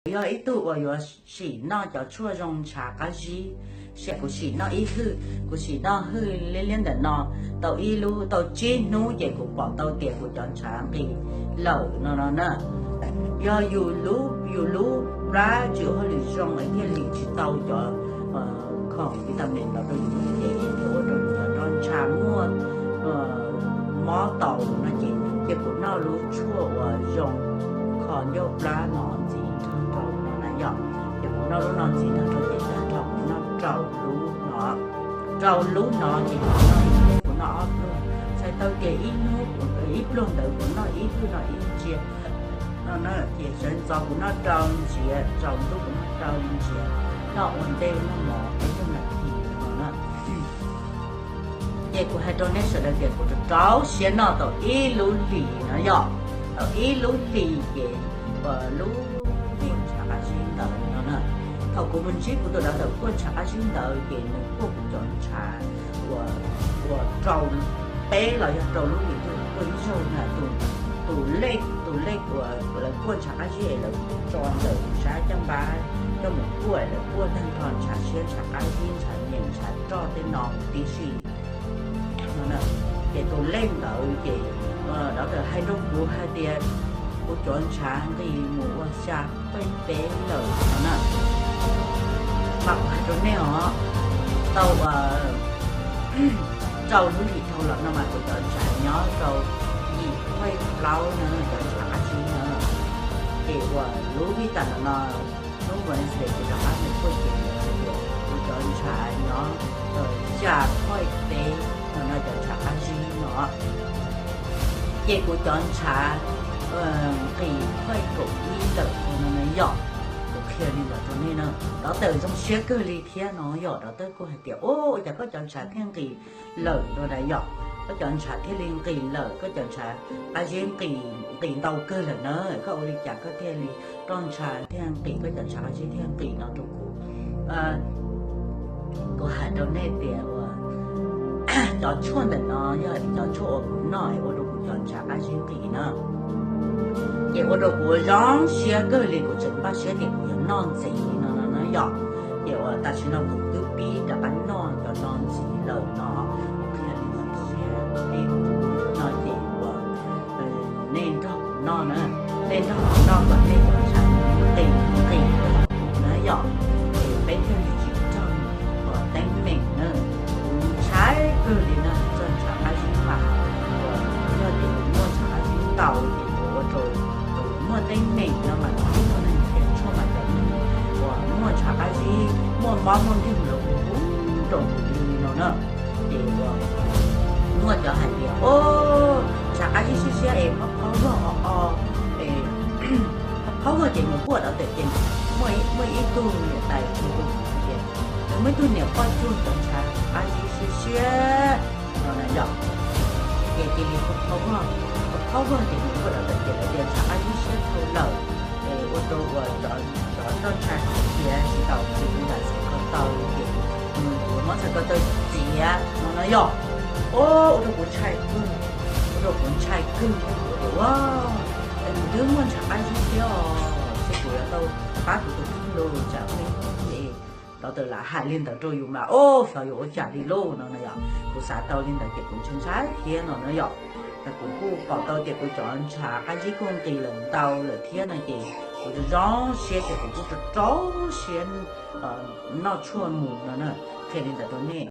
Yog ib tug uas yuav sim noj cov tshuaj zoo ntshav qab zib, seb kuv sim noj ib hwj, kuv sim noj hwj liab liab ntawm no tau ib lub, tau tsib hnub ces kuv pom tau tias kuv cov ntshav nqis lawm no no na. Yog yus lub, yus lub plab tsis ua hauj lwm zoo es thiaj li tsis tau cov khoom vitamin los rau yus lub cev thiaj ua rau yus cov roj ntsha muaj mob tau no ces, ces kuv noj lub tshuaj uas zoo kho ncauj plab no ntxiv nrog rau no na yom. Ces kuv noj lub no ntxiv nrog rau ces tag nrho kuv noj rau lub no, rau lub no ces kuv noj ib pluag, kuv noj ob pluag, txhais tau tias ib hnub, ib pluag ntawd kuv noj ib hwj no ib ntsia no na. Ces sawv ntxov kuv noj rau ntsiav, tsaus ntuj kuv noj rau ntsiav, noj ua ntej noj mov peb caug nas this no na. Ces kuv hais rau nej sawv daws tias kuv rau rau siab noj tau ib lub hlis no yom, tau ib lub hlis ces lub kuaj ntshav qab zib ntawd no na. Thaum kuv mus ntsib kuv tus dov tawm kuaj ntshav qab zib ntawd ces nws kuaj kuv cov ntshav uas, uas rau peb los yog rau lub hlis tuaj kuaj ib zaug na. Tus lej, tus lej uas lawv kuaj ntshav qab zib es lawv tso ntawm sab caj npab coj mus kuaj, lawv kuaj tag nrho ntshav siab, ntshav qab zib, ntshav nyeem, ntshav roj tej no huv tib si. Ces tus lej ntawd ces dov tawm hais rau kuv hais tias kuv cov ntshav nqis mus ua xya phaij peb lawm no na. Mas kuv hais rau nej os, tau rau lub hlis dhau los no mas kuv cov ntshav nyob rau yim phaij plaub na, cov ntshav qab zib na. Ces uas lub vij tas no no, lub Wednesday kuv rov qab mus kuaj ces kuv cov ntshav nyob xya phaij peb no no, cov ntshav qab zib no. Ces kuv cov ntshav nqis phaij kaum ib lawm no no yom. Kuv qhia li ntawd rau nej na, dov tawm zoo siab kawg li thiab no yom. Dov tawm kuj hais tias, ua cas koj cov ntshav thiaj nqis lawm no na yom, koj cov ntshav thiaj li nqis lawm, koj cov ntshav qab zib nqis, nqis ntau kawg lawm na, koj ua li cas koj thiaj li, roj ntsha thiaj nqis, koj cov ntshav qab zib thiaj nqis no rau kuv. Kuv hais rau nej tias uas cov tshuaj ntawm no yog cov tshuaj uas kuv noj es ua rau kuv cov ntshav qab zib nqis na. Ces ua rau kuv zoo siab kawg li, kuv tseem npaj siab tias kuv yuav noj ntxiv no no na yom. Ces uas tam sim no kuv twb pib rov qab noj cov no ntxiv lawm no, kuv thiaj li zoo siab li no. Ces uas nej nrog kuv noj na, nej nrog kuv noj kom nej cov ntshav nqis nqis rau kuv na yom. Ces peb thiaj li tsis raug teeb meem na. Kuv ntshai kawg li na, txog ntshav qab zib mas, uas yog tias yus muaj ntshav qab zib ntau ces yuav ua rau muaj teeb meem no mas, tib tug neeg tias tshuaj mas cov neeg uas muaj ntshav qab zib, muaj mob muaj nkeeg los kuj rau kuv li no na. Ces uas muaj cov hais tias, o, ntshav qab zib siab siab es phob phob vog o o, es phob phob vog ces mus kuaj dov tawm ces muaj, muaj ib tug niam tais hais rau kuv tias, nws muaj ib tug niam poj cuag cov ntshav qab zib siab siab no na yom. Ces cia li phob phob vog, phob phob vog ces mus kuaj dov tawm ces lawv tias ntshav qab zib siab dhau lawm, es ua rau uas cov roj ntsha khiav tsis tau, ces kuv nram txhais ko taw ces nws yuav muab txhais ko taw txiav no no yom. O, ua rau kuv ntshai kawg, ua rau kuv ntshai kawg, kuv tias, ua, es kuv twb muaj ntshav qab zib thiab os, ces kuv yuav tau pab kuv tus kheej los tsam muaj ib hnub dov tawm lam hais li ntawd rau yus mas, o, xyov yuav ua cas li lauj no no yom. Kuv xav tau li ntawd ces kuv ntshai ntshai thiab no no yom. Kuv kuj pom tau tias kuv cov ntshav qab zib kuj nqis lawm ntau lawm thiab no ces kuv zoo siab ces kuv kuj rau rau siab noj tshuaj mus no na. Qhia li ntawd rau nej.